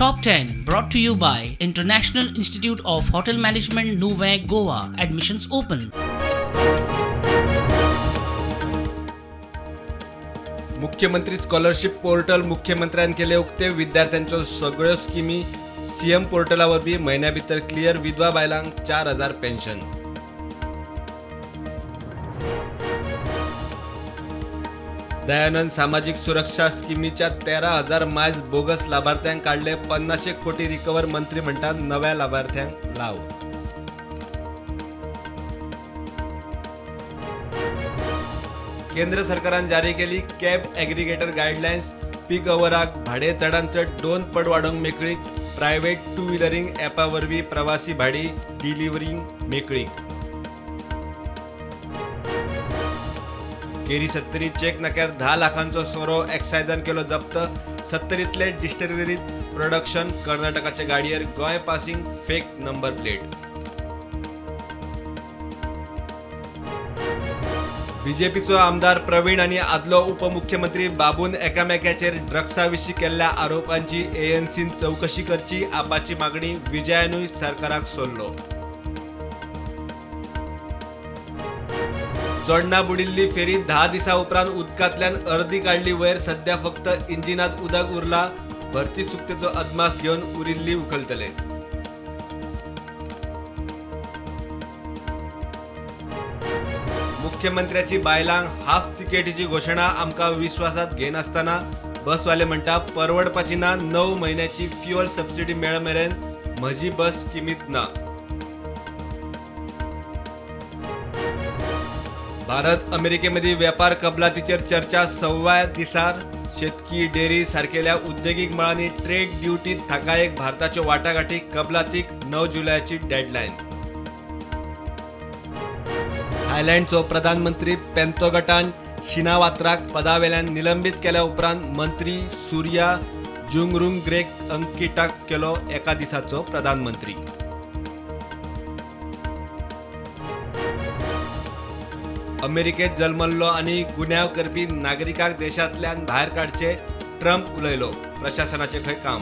Top 10 brought to you by International Institute of Hotel Management, Nuvem, Goa. Admissions open. मुख्यमंत्री scholarship portal मुख्यमंत्र्यान केले उक्ते. विद्यार्थ्यांच्यो सगळ्यो स्किमी सीएम पोर्टला वरवीं म्हयन्या भितर क्लियर. विधवा बायलांक 4000 पेन्शन. दयानंद सामाजीक सुरक्षा स्किमीच्या 13,000 मायज बोगस लाभार्थ्यांक काडले 50 कोटी रिकवर. मंत्री म्हणटात नव्या लाभार्थ्यांक लाव. केंद्र सरकारान जारी केली कॅब ॲग्रिगेटर गायडलायन्स. पीक अवराक भाडें चडांत चड 2 पट वाडोवंक मेकळीक. प्रायव्हेट टू व्हिलरिंग ॲपा वरवीं प्रवासी भाडी डिलिव्हरींग मेकळीक. केरी सत्तरी चेक नाक्यार 10 लाखांचो सोरो एक्सायजान केलो जप्त. सत्तरींतले डिस्टिलरीत प्रोडक्शन. कर्नाटकाचे गाडयेर Goa passing fake number plate. बीजेपीचो आमदार प्रवीण आनी आदलो उपमुख्यमंत्री बाबून एकामेकाचेर ड्रग्सा विशीं केल्ल्या आरोपांची एएनसीन चवकशी करची, आपाची मागणी. विजयानूय सरकाराक सोडलो. चोडणा बुडिल्ली फेरी 10 दिसां उपरांत उदकांतल्यान अर्दी काडली वयर. सध्या फक्त इंजिनांत उदक उरला. भरती सुकतेचो अदमास घेवन उरिल्ली उखलतले. मुख्यमंत्र्याची बायलांक हाफ तिकेटीची घोशणा आमकां विस्वासांत घेनासतना. बसवाले म्हणटा परवडपाची ना. 9 म्हयन्याची फ्युअल सबसिडी मेळ मेरेन म्हजी बस स्किमीत ना. भारत अमेरिकेमदीं वेपार कबलातीचेर चर्चा 1.25 दिसार. शेतकी, डेअरी सारकेल्या उद्देगीक मळांनी ट्रेड ड्युटीत थाकायेक भारताच्यो वाटाघाटी. कबलातीक 9 जुलयाची डेडलायन. थायलंडचो प्रधानमंत्री पेंतोगटान शिनावात्राक पदावेल्यान निलंबीत केल्या उपरांत मंत्री सूर्या जुंगरुंग ग्रेक अंकिटाक केलो एका दिसाचो प्रधानमंत्री. अमेरिकेत जल्मल्लो आनी गुन्यांव करपी नागरिकाक देशांतल्यान भायर काडचे, ट्रंप उलयलो. प्रशासनाचें खंय काम.